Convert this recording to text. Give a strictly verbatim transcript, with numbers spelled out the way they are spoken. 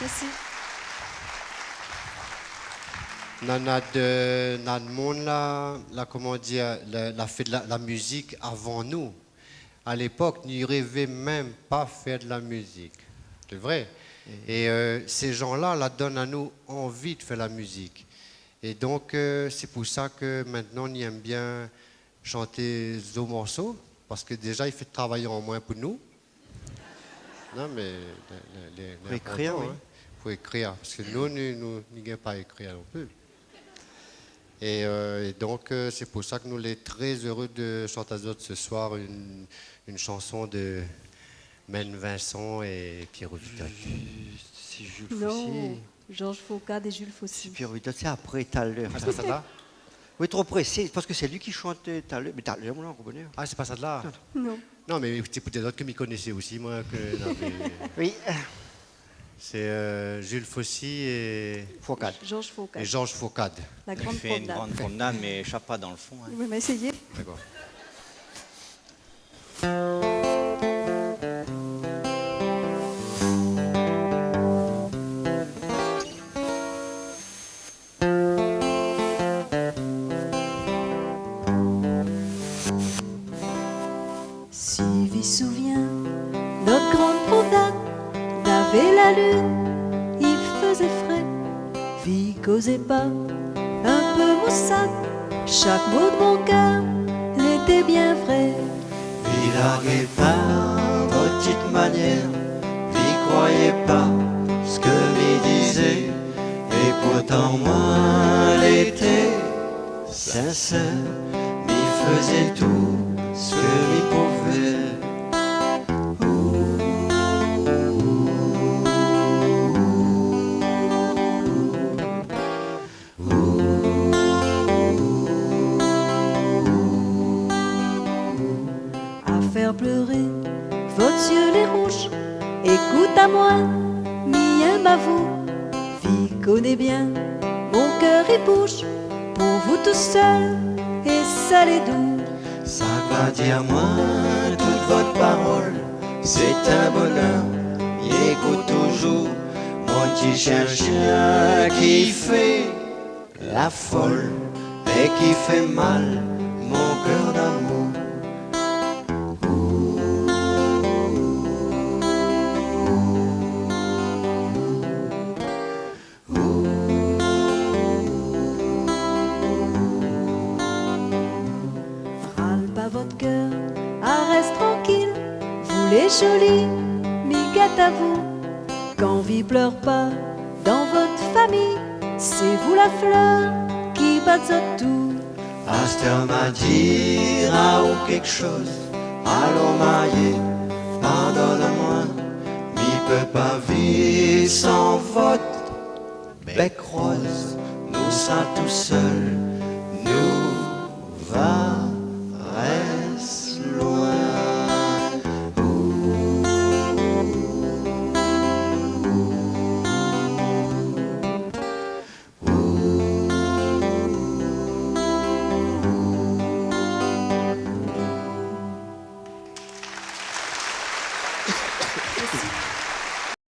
Mèrsi. Nana de, nana de moun la, la, koman dir, la, la fé de la, la mizik avan nou. A lépok, ni révé mèm pa fé de la mizik. Sé vré. É, euh, sé jan-la, la donn anou anvi de fé la mizik. É donk, euh, sé pou sa ke mintnan, ni èm bien shanté zot morso, parske déza, i fé travay an moin pou nou. Non, mé lé, lé, lé, lé inportan, in. Fo ékrir, parske nou, nou, nou, nou gingn pa ékrir non pli. É, euh, é donk, euh, sé pou sa ke nou lé tré éré de shant azot se soir in, in shanson de Mène Vincent é Pierre Vidal. Sé Jules Faucy. Non, Georges Faucade et Jules Faucy. Sé Pierre Vidal, sé apré, talèr. A, sé pa sa la ? Oui, tro présé, parske sé li ki shant talèr, mé talèr, moin la konpran. A, sé pa sa la ? Non. Non, mé sé pétèt zot ke mi koné osi, moin, ke navé. Oui. Sé, euh, Jules Faucy é Faucade. Georges Faucade. É Georges Faucade. La grande promenade. Fé in gran promenad, mé shap pa dan le fon, in. Oui, mé éséyé. Dakor. Si vi souvien, nout gran promenad, navé la lune, i fézé fré, vi kozé pa, in pé moussad, shak mo de mon kèr lété bien vré. Mi largé pa vot ti manièr, mi kroiyé pa sak mi dizé, é pourtan moin lété sinsèr, mi fézé tout sak mi pouvé. A fèr pléré vot zié lé rouj, ékout amoin, mi èm avou. Vi koné bien, mon kèr i bouj pou vou tousèl, é sa lé dou. Sa va dir amoin tout vot parol, sé in bonèr, mi ékout toujour mon ti shien, shien ki fé la fol é ki fé mal mon kèr d'amour. Ral pa vot kèr, a rès trankil, vou lé zoli, mi gat avou. Kan vi plèr pa dan vot fami, sé vou la flèr ki bat zot tou. Astèr ma dir aou kékshoz, alon marié, pardonn amoin, mi pé pa viv san vot bèk roz, nou sa tousèl